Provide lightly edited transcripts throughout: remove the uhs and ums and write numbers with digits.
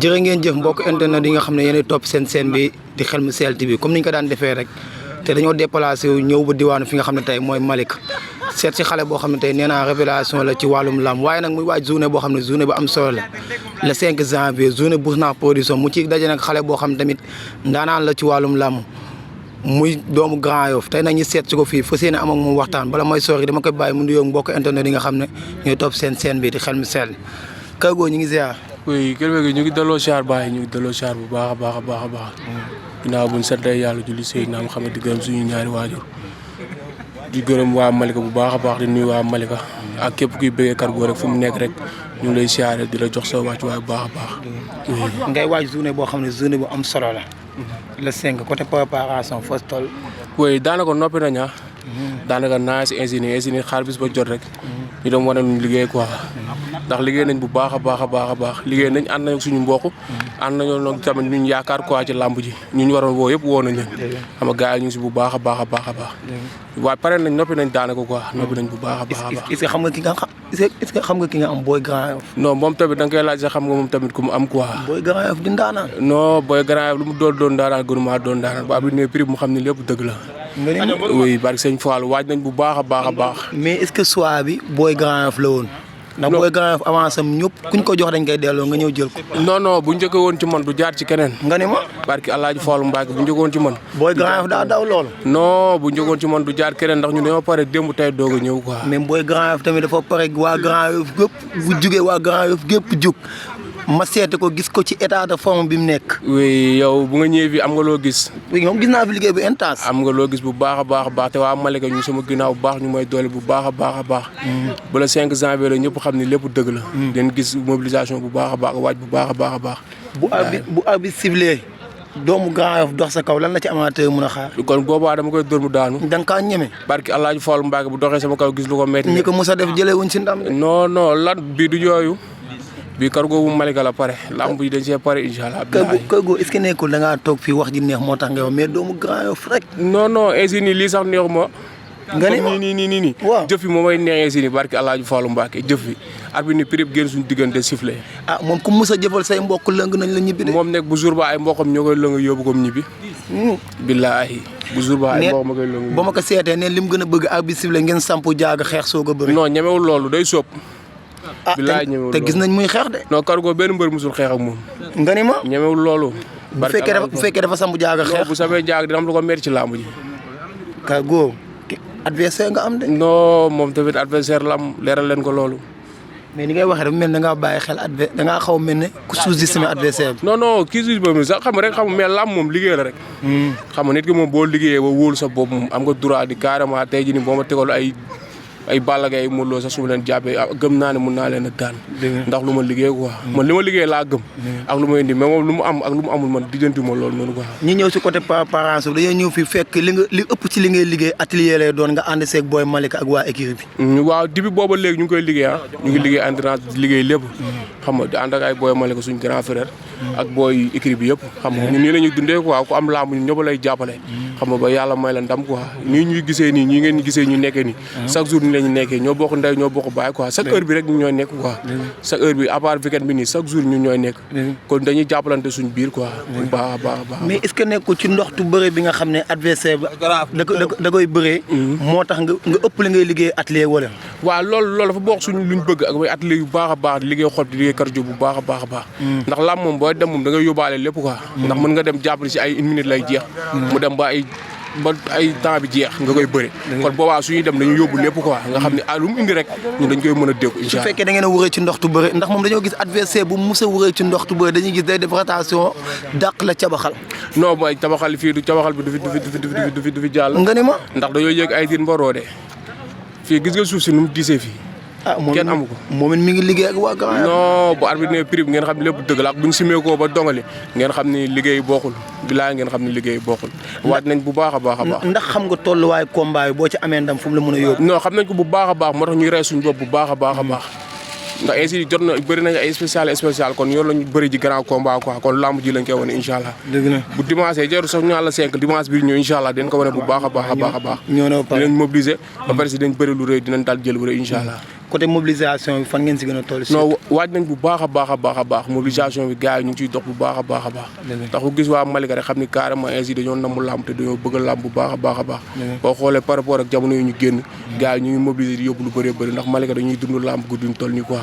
jërë ngeen jëf mbokk internet yi nga xam ne yéen a topp seen scène bi di Xel mu Sell TV comme ni ñu ko daan defee rek te dañoo déplacé wu ñëw ba diwaanu fi nga xam ne tey mooy Malika seet si xale boo xam ne tey nee naa révélation la ci wàllum lam waaye nag muy waaj journée boo xam ne journée bu am solo la le 5 janvier journée Bourna production mu ci daje nag xale boo xam ne tamit ndaanaan la ci wàllum lam muy doomu Grand Yoff tey nag ñu seet si ko fii fas yéene am ak moom waxtaan bala mooy sori dama koy bàyyi mu nuyoo mbokk internet yi nga xam ne ñooy topp seen scène bi di Xel mu Sell kër goo ñu ngi ziar. oui kër gi ñu ngi delloo siyaar baay ñu ngi delloo siyaar bu baax a baax a baax a baax. ginnaaw bu ñu sant yàlla julli Seydina Muhammad di gërëm suñu ñaari waajur di gërëm waa Malika bu baax a baax di nuyu waa Malika ak képp kuy bëggee Cargo rek fu mu nekk rek ñu ngi lay siyaare di la jox sa wàccuwaay bu baax a baax. ngay waaj journée boo xam ne journée bu am solo la. le 5 côté préparation foo toll. oui daanaka noppi nañ ah. daanaka naa si ingénieur xaar bis ba jot rek. ñu dem wane nu liggéey quoi. ndax liggéey nañ bu baax a baax a baax a baax liggéey nañ ànd nañ suñu mbokk. ànd nañoo nag tamit ñu yaakaar quoi ci làmb ji ñu waroon woo yëpp woo nañ leen. xam nga gars yi ñu ngi si bu baax a baax a baax a baax. waaye pare nañ noppi nañ daanaka quoi noppi nañ bu baax a baax a baax. est-ce que xam nga ki nga xam est-ce que xam nga ki nga am Boy Grand Yoff. non moom tamit da nga koy laaj sax xam nga moom tamit ku mu am quoi. Boy Grand Yoff di ndaanaan. non Boy Grand Yoff lu mu doon ndaanaan gënumaa doon ndaanaan ba bi ne prix mu xam ne lépp dëgg la. oui barke sëñ Fall waaj nañ bu baax a baax a baax. mais est-ce que choix bi Boy Grand Yoff la woon. ndax Boy Grand Yoff avance am ñëpp kuñ ko jox dañ koy delloo nga ñëw jël ko. non bu njëkk woon ci man du jaar ci keneen. nga ni ma. barki Alaaji Fall Mbacke bu njëkk woon ci man. Boy Grand Yoff daa daw loolu. non bu njëkk woon ci man du jaar keneen ndax ñu dañoo pare démb tey doog a ñëw quoi. mais Boy Grand Yoff tamit dafa pare waa Grand Yoff gépp bu jugee waa Grand Yoff gépp jug ma seete ko gis ko ci état de forme bi mu nekk. oui yow bu nga ñëwee fii am nga loo gis. oui moom gis naa fi liggéey bu intense. am nga loo gis bu baax a baax a baax te waa Malika ñu sama ginnaaw bu baax ñu may doole bu baax a baax a baax. ba le 5 janvier la ñëpp xam ne lépp dëgg la. den gis mobilisation bu baax a baax waaj bu baax a baax a baax. bu arbitre sifflé doomu Grand Yoff dox sa kaw lan la ci amateur mën a xaar. kon boobaa dama koy dóor mu daanu. da nga kaa ñeme. barki Alaaji Fall Mbacke bu doxee sama kaw gis lu ko métti. ñi ko mos a def jëlee wuñ si ndam. non lan bii du yooyu. bii cargo bu Malika la pare lamb yi dañ see pare incha allah. cargo est-ce que nekkul da ngaa toog fii wax ji neex moo tax nga wax mais doomu Grand Yoff rek. non ainsi nii lii sax neexu ma. nga ne ma nii. waaw jëf yi moom may neexee si ni barki El Hadj Fallou Mbacke jëf yi arbitre ni prix génn suñu diggante sifflé. moom ku mus a jëfal say mbokk lëng nañ la ñibbi de. moom nekk bu jour ba ay mbokkam ñoo koy lëng yóbbu ko ñibbi. billaahi bu jour ba ay mbokkam ma koy lëng. ba ma ko seetee ne li mu gën a bëgg arbitre sifflé ngeen samp jaaga xeex soog a bëri. non ñemewul loolu day sóob. billaahi ñemewul te gis nañ muy xeex de. non cargo benn mbër musul xeex ak moom. nga ni ma ñemewul loolu. bu fekkee dafa samp jaaga xeex. bu samee jaaga dina am lu ko metti ci làmb ji. cargo adversaire nga am de. non moom tamit adversaire la am leeral leen ko loolu. mais ni ngay waxee dafa mel ne da ngaa bàyyi xel da ngaa xaw a mel ne ku sous-estimé adversaire bi. non kii suuf boobu sax xam nga rek xam nga mais làmb moom liggéey la rek. xam nga nit ki moom boo liggéeyee ba wóolu sa bopp moom am nga droit di carrément tey jii nii boo ma tegal ay Balla Gaye ay Modou Lo sax su ma leen jàppee gëm naa ne mun naa leen a daan. ndax lu ma liggéey quoi. man li ma liggéey laa gëm. ak lu ma indi mais moom lu mu am ak lu mu amul man diggante ma loolu noonu quoi. ñi ñëw si côté parents dañoo ñëw fi fekk li ëpp ci li ngay liggéey atelier lay doon nga ànd seeg Boy Malika ak waa équipe bi. waaw depuis booba léegi ñu ngi koy liggéey ñu ngi liggéey endurance di liggéey lépp. xam nga di ànd ak ay Boy Malika suñu grand frère. ak booy équipe bi yëpp. xam nga ñun nii la ñuy dundee quoi ku am lamb ñun ñëpp lay jàppale. xam nga ba yàlla may la ndam quoi nii ñuy gisee nii ñii ngeen gisee ñu nekkee nii. chaque jour ni la ñu nekkee ñoo bokk ndey ñoo bokk baay quoi chaque heure bi rek ñu ñooy nekk quoi. chaque heure bi à part weekend bi nii chaque jour ñun ñooy nekk. kon dañuy jàppalante suñu biir quoi. bu baax a baax. mais est-ce que nekkul ci ndoxtu bëre bi nga xam ne adversaire ba da koy bëree. moo tax nga ëpp li ngay liggéey atelier wala. waaw loolu dafa bokk suñu luñ bëgg ak mooy atelier yu baax a baax di liggéey xol di liggéey cardio bu baax a baax ndax lam moom booy dem moom da ngay yóbbaale lépp quoi. ndax mën nga dem jàppale si ay une minute lay jeex. mu dem ba ay temps bi jeex nga koy bëre. kon boobaa suñuy dem dañuy yóbbu lépp quoi nga xam ne lu mu indi rek ñun dañ koy mën a dégg incha allah. su fekkee da ngeen a wëree ci ndoxtu bëre ndax moom dañoo gis adversaire bu mus a wëree ci ndoxtu bëre dañuy gis day def rotation dàq la cabaxal. non mooy cabaxal fii du cabaxal bi du fi jàll. nga ne ma ndax dañoo yëg ay diin ba roode fii gis nga suuf si nu mu diisee fii. kenn amu ko moom it mi ngi liggéey ak waa Grand Yoff. non bu arbitre ne prix bi ngeen xam ne lépp dëgg la ak bu ñu simee ko ba dongali ngeen xam ni liggéey bokkul bilaay ngeen xam ni liggéey bokkul. waaj nañ bu baax a baax a baax. ndax xam nga tolluwaay combat yi boo ci amee ndam fu mu la mën a yóbbu. non xam nañ ko bu baax a baax moo tax ñuy rey suñu bopp bu baax a baax a baax. ndax ainsi jot na bëri nañ ay spécial kon yoon lañu bëri ji grand combat quoi kon lamb ji lañ koy wane incha allah. dëgg la bu dimanche jarul sax ñu àll 5 dimanche bi ñëw incha allah dañ ko wane bu baax a baax a baax a baax. dinañ mobiliser ba pare si dañ bëri lu rëy dinañ daal jël bu rëy incha allah. côté mobilisation bi fan ngeen si gën a toll. non waaj nañ bu baax a baax a baax a baax mobilisation bi gars yi ñu ngi ciy dox bu baax a baax a baax. ndax ku gis waa Malika rek xam ni carrément ainsi dañoo namm lamb te dañoo bëgg a lamb bu baax a baax a baax. boo xoolee par rapport ak jamono yi ñu génn gars yi ñu ngi mobiliser di yóbbu lu bëree bëri ndax Malika dañuy dund lamb guddi ñu toll nii quoi.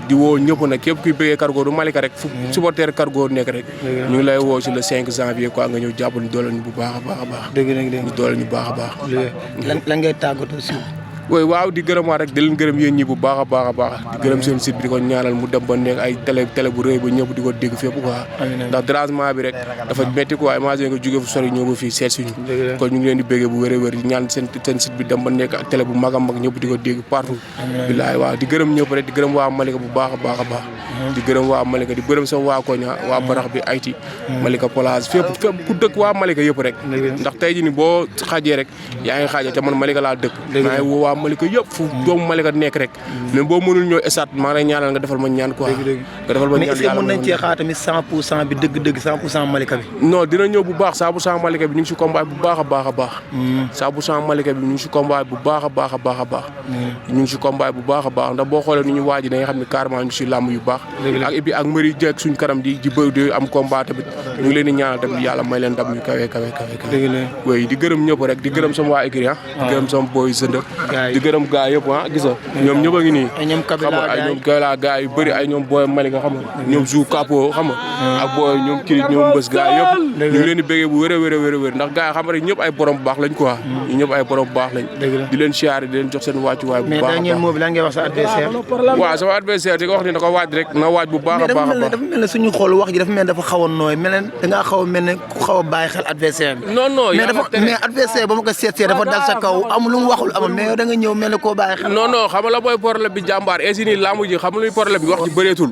di woo ñëpp nag képp kuy bëggee cargo du Malika rek fu supporter cargo nekk rek ñu ngi lay woo si le 5 janvier quoi nga ñëw jàppal ñu dooleel ñu bu baax a baax a baax. ñu dooleel ñu baax a baax. lan ngay tàggatoo si. waaw di gërëmaat rek di leen gërëm yéen ñi bu baax a baax a baax di gërëm seen site bi di ko ñaanal mu dem ba nekk ay télé bu rëy ba ñëpp di ko dégg fépp quoi ndax dérangement bi rek dafa métti quoi imagine nga jógee fu sori ñëw ba fii seet suñu kon ñu ngi leen di béggee bu wér a wér di ñaan seen site bi dem ba nekk ak télé bu mag a mag ñëpp di ko dégg partout bilaay waaw di gërëm ñëpp rek di gërëm waa Malika bu baax a baax a baax di gërëm waa Malika di gërëm sama waa koña waa barax bi Ayti Malika Plage fépp ku dëkk waa Malika yëpp rek ndax tey ji ni boo xaajee rek yaa ngi xaajee te man Malika laa dëkk maa ngi woo waa Malika yëpp fu doomu Malika nekk rek même boo mënul ñëw esat maa ngi lay ñaanal nga defal ma ñaan quoi nga defal ma ñaan yàlla mais est-ce que mën nañ cee xaar tamit 100% bi dëgg-dëgg 100% Malika bi non dina ñëw bu baax 100% Malika bi ñu ngi si combat bu baax a baax a baax 100% Malika bi ñu ngi si combat bu baax a baax a baax a baax ñu ngi si combat bu baax a baax ndax boo xoolee ni ñu waaji da nga xam ne carrément ñu ngi si làmb yu baax ak et puis ak mbëri jeeg suñ kanam di bëri di am combat tamit ñu ngi leen di ñaanal tamit yàlla may leen ndam yu kawe oui di gërëm ñëpp rek di gërëm sama waa écrit di gërëm sama boy sënd di gërëm gaa yëpp gis nga ñoom ñëpp a ngi nii ñoom Kabila gaa yu bëri ay ñoom booy Malika xam nga ñoom Zou Capo xam nga ak booy ñoom kii ñoom mbës gaa yëpp ñu ngi leen di béggee bu wér a wér ndax gaa yi xam rek ñëpp ay borom bu baax lañ quoi ñu ñëpp ay borom bu baax lañ di leen siyaare di leen jox seen wàccuwaay bu baax mais dernier mot bi lan ngay wax sa adversaire waaw sama adversaire di ko wax ni da ko waaj rek na waaj bu baax a baax dafa mel ne suñu xool wax ji dafa mel ne dafa xaw a nooy mel ne dangaa xaw a mel ne ku xaw a bàyyi xel adversaire bi non mais adversaire ba ma ko seetsee dafa dal sa kaw amul lu mu waxul amul mais yow da nga ñëw mel ne koo bàyyi xel non xam nga la mooy problème bi jàmbaar ainsi nii lamb ji xam nga luy problème bi wax ji bëreetul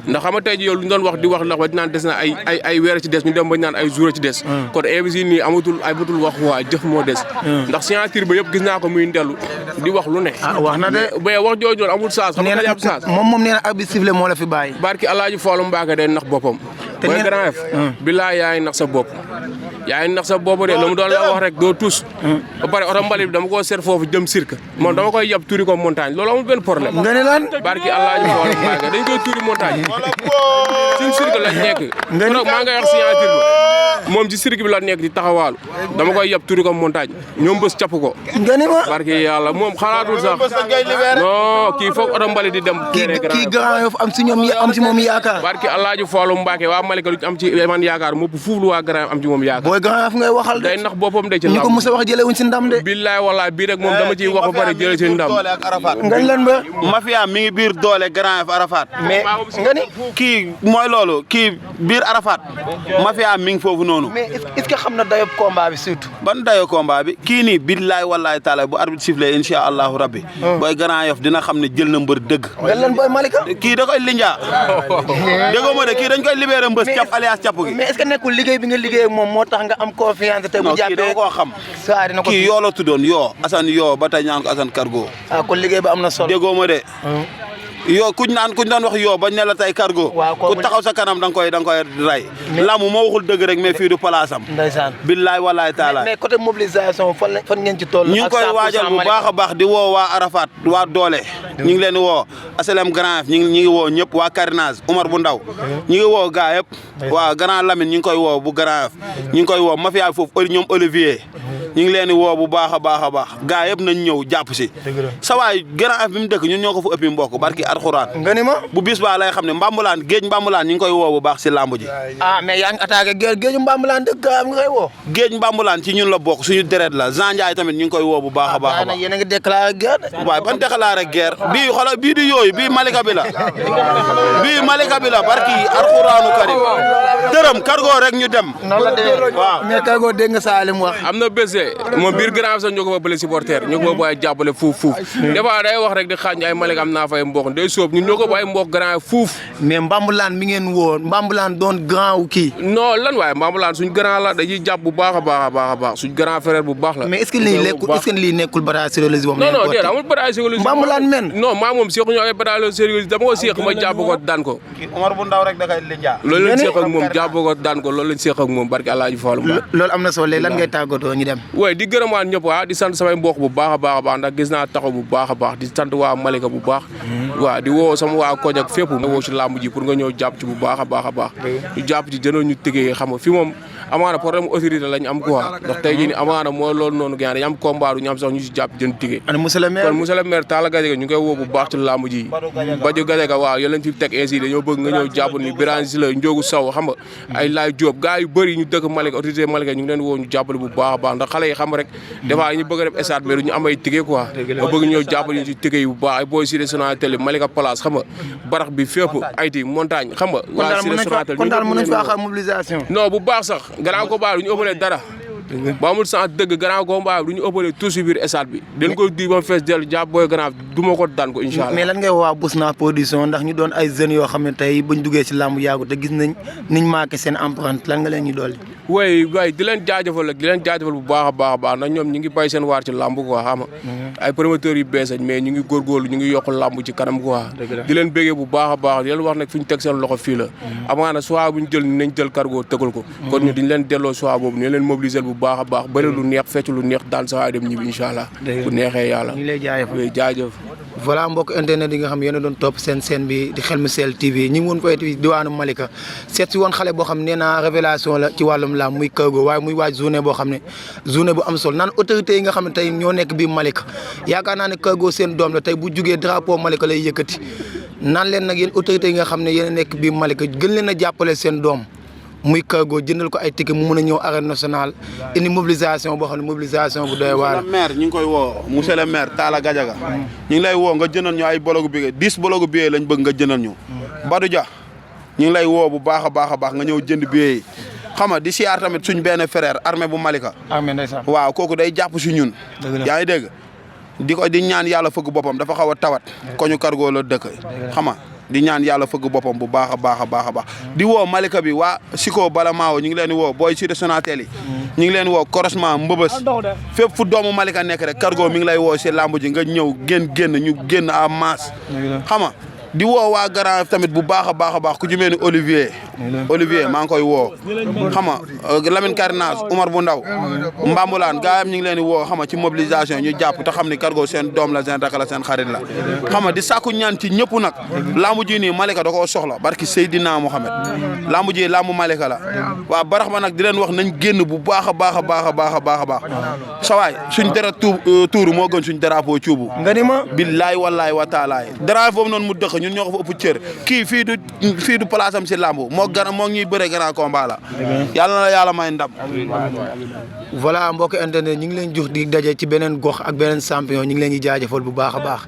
ndax xam nga tey ji yow lu ñu doon wax di wax ndax ba dinaan des na ay weer ci des ñu dem ba naan ay jour ci des kon investi nii amatul wax waa jëf moo des ndax signature ba yëpp gis naa ko muy ndellu di wax lu ne wax na de mais wax jooju amul saas xam nga ab saas moom nee na arbitre sifflé moo la fi bàyyi barki Alaaji Fallu Mbaake day nax boppam booy Grand F billaay yaay nax sa bopp yaay nax sa bopp de lu mu doon la wax rek doo tus ba pare oto mbalit bi dama koo seet foofu jëm cirque moom dama koy yab turi ko montagne loolu amul benn problème nga ne lan barki Alaaji Fallu Mbaake dañ koy turi montagne suñ cirque lañ nekk kon maa ngay wax signature ba moom ci cirque bi la nekk di taxawaalu dama koy yab turi ko montagne ñoom bés capp ko nga ne ma barki yàlla moom xalaatul sax non kii foog oto mbalit di dem kii Grand Yoff am si moom yaakaar barki Alaaji Fallu Mbaake waa Malika lu am ci man yaakaar mopp fuuf lu waa Grand Yoff am ci moom yaakaar booy Grand Yoff ngay waxal day nax boppam de ci ñi ko mos a wax jëlee wuñ si ndam de billaay wallaay bii rek moom dama ciy wax ba pare jëlee ci ndam ngañ lan ba mafia mi ngi biir doole Grand Yoff Arafat mais nga ni kii mooy loolu kii biir Arafat mafia mi ngi foofu noonu mais est-ce que xam na dayob combat bi surtout ban dayo combat bi kii nii billaay wallaay taala bu arbitre sifflé insha allahu rabbi booy Grand Yoff dina xam ne jël na mbër dëgg ngañ lan booy Malika kii da koy linjaa déggoo ma de kii dañ koy libéré mbës cap alias capp gi mais est-ce que nekkul liggéey bi nga liggéey ak moom moo tax nga am confiance te bu kii dama jàppee koo xam saa dina ko kii yoo la tuddoon yoo Assane yoo ba tey ñaan ko Assane Cargo kon liggéey ba am na solo déggoo ma de yoo kuñ doon wax yoo bañ ne la tey Cargo ku taxaw sa kanam da nga koy ray lamu moo waxul dëgg rek mais fii du place am ndeysaan billaay wallaay taala mais côté mobilisation fan ngeen ci toll ñu ngi koy waajal bu baax a baax di woo waa Arafat waa doole ñu ngi leen di woo aslem Grand Yoff ñu ngi woo ñëpp waa Carinage Omar bu ndaw ñu ngi woo gaa yëpp waa Grand Lamine ñu ngi koy woo bu Grand Yoff ñu ngi koy woo mafia foofu ñoom Olivier ñu ngi leen di woo bu baax a baax a baax gaa yëpp nañ ñëw jàpp si sa waay Grand Yoff bi mu dëkk ñun ñoo ko fa ëppi mbokk barki Alxuraan nga ni ma bu bis baa lay xam ne Mbambulaan géej Mbambulaan ñu ngi koy woo bu baax si lamb ji mais yaa ngi attaqué géeju Mbambulaan dëkk am nga koy woo géej Mbambulaan ci ñun la bokk suñu deret la Jean Ndiaye tamit ñu ngi koy woo bu baax a baax a baax yéen a ngi déclaré guerre waaye ban déclaré guerre bii xoolal bii du yooyu bii Malika bi la bii Malika bi la barki Alxuraanu Karim dërëm Cargo rek ñu dem noonu la demee waaw mais Cargo dégg nga Salim wax am na bés moom biir Grand Yoff sax ñoo ko fa bële supporter ñoo ko fa bàyyi jàppale fuuf des fois day wax rek di xaañ ay Malika am naa fay mbokk day sóob ñun ñoo ko bàyyi mbokk Grand Yoff fuuf mais Mbambulaan mi ngeen woo Mbambulaan doon grand wu kii non lan waaye Mbambulaan suñ grand la dañuy jàpp bu baax a baax a baax a baax suñ grand frère bu baax la mais est-ce que lii nekkul bataille psychologique boobu non déedéet amul bataille psychologique Mbambulaan men non maa moom seeku ñu ay bataille psychologique dama ko seeq ma jàpp ko daan ko Omar bu ndaw rek da koy linjaa loolu lañ seeq ak moom jàpp ko daan ko loolu lañ seeq ak moom barki Alaaji Fallu loolu am na solo léegi lan ngay tàggatoo ñu dem waaye di gërëmaat ñëpp di sant samay mbokk bu baax a baax a baax ndax gis naa taxaw bu baax a baax di sant waa Malika bu baax waaw di woo sama waa koñ ak fépp woo ci làmb ji pour nga ñëw jàpp ci bu baax a baax a baax ñu jàpp ci jënoon ñu tëggee xam nga fi moom amaana problème autorité lañ am quoi ndax tey jii ni amaana mooy loolu noonu gars dañu am combat du ñu am sax ñu si jàpp jën tëggee ana monsieur le maire kon monsieur le maire Talla Gadiaga ñu ngi koy woo bu baax ci làmb ji Badou Gadiaga waaw yo leen fi teg ainsi dañoo bëgg nga ñëw jàpp ni Birane si la Ndiogu Sow xam nga ay Laay Diop gars yu bëri ñu dëkk Malika autorité Malika ñu ngi leen woo ñu jàppale bu baax a baax ndax xale yi xam rek des fois ñu bëgg a def stade mais du ñu am ay tëggee quoi nga bëgg ñëw jàppale ñu ci tëggee yi bu baax ay booy Cité Sonatel Malika Place xam nga barax bi fépp ayti montagne xam nga waa Cité Sonatel kon daal mën nañ fa xaar mobilisation non bu baax sax gannaaw ko baax du ñu ëppalee dara ba amul sens dëgg gannaaw combat du ñu ëppalee tout si biir stade bi dañ ko di ba fees dellu jàpp booy gannaaw du ma ko daan ko incha allah mais lan ngay waa Bousnaf production ndax ñu doon ay jeunes yoo xam ne tey buñ duggee si làmb yàggu te gis nañ niñ marqué seen empreinte lan nga leen ñu dolli way di leen jaajëfal bu baax a baax a baax ndax ñoom ñu ngi bay seen waar ci làmb quoi xam nga ay promoteurs yu bees lañ mais ñu ngi góorgóorlu ñu ngi yokk làmb ci kanam quoi di leen béggee bu baax a baax di leen wax nag fi ñu teg seen loxo fii la amaana soit bu ñu jël nañ jël Cargo tëgal ko kon ñu diñ leen delloo soit boobu ñu leen mobiliser bu baax a baax bëri lu neex fecc lu neex daan sax dem ñibbi incha allah bu neexee yàlla ñu lay jaajëf voilà mbokk internet yi nga xam yéen a doon topp seen scène bi di Xel mu Sell TV ñi ngi woon koy diwaanu Malika seet si woon xale boo xam nee naa révélation la ci wàllum làmb muy Cargo waaye muy waaj journée boo xam ne journée bu am solo naan autorité yi nga xam ne tey ñoo nekk biir Malika yaakaar naa ne Cargo seen doom la tey bu jugee drapeau Malika lay yëkkati naan leen nag yéen autorités yi nga xam ne yéen a nekk biir Malika gën leen a jàppale seen doom muy Cargo jëndal ko ay ticket mu mën a ñëw arène nationale indi mobilisation boo xam ne mobilisation bu doy waar. maire ñu ngi koy woo monsieur le maire Talla Gadiaga ñu ngi lay woo nga jëndal ñu ay bologu billet 10 bologu billet lañ bëgg nga jëndal ñu. Badou Dia ñu ngi lay woo bu baax a baax a baax nga ñëw jënd billet yi xam nga di siyaar tamit suñ benn frère armée bu Malika. armée ndeysaan waaw kooku day jàpp si ñun. yaa ngi dégg di ñaan yàlla fëgg boppam dafa xaw a tawat. ko ñu Cargo la dëkk xam nga di ñaan yàlla fëgg boppam bu baax a baax a baax a baax di woo Malika bi waa Siko bala maawo ñu ngi leen di woo booy Cité Sonatel yi ñu ngi leen di woo croisement Mbëbës fépp fu doomu Malika nekk rek Cargo mi ngi lay woo si lamb ji nga ñëw génn ñu génn à masse xam nga di woo waa Grand Yoff tamit bu baax a baax ku ci mel ni Olivier maa ngi koy woo xam nga Lamine Carnage Umar bu ndaw Mbambulaan gaa yam ñu ngi leen di woo xam nga ci mobilisation ñu jàpp te xam ni Cargo seen doom la seen rak la seen xarit la xam nga di sàkku ñaan ci ñëpp nag lambu ji nii Malika da koo soxla barki Seydina Mohamed lambu ji lambu Malika la waa barax ma nag di leen wax nañ génn bu baax a baax sawaay suñ dara tuuru moo gën suñ drapeau cuubu nga ni ma billaay wallaay wa taalaay drapeau boobu noonu mu dëkk ñun ñoo ko fa ëpp cër kii fii du place am si lambu moo ñuy bëre grand combat la yàlla na la yàlla may ndam voilà mbokk internet ñu ngi leen jox di daje ci beneen gox ak beneen champion ñu ngi leen di jaajëfal bu baax a baax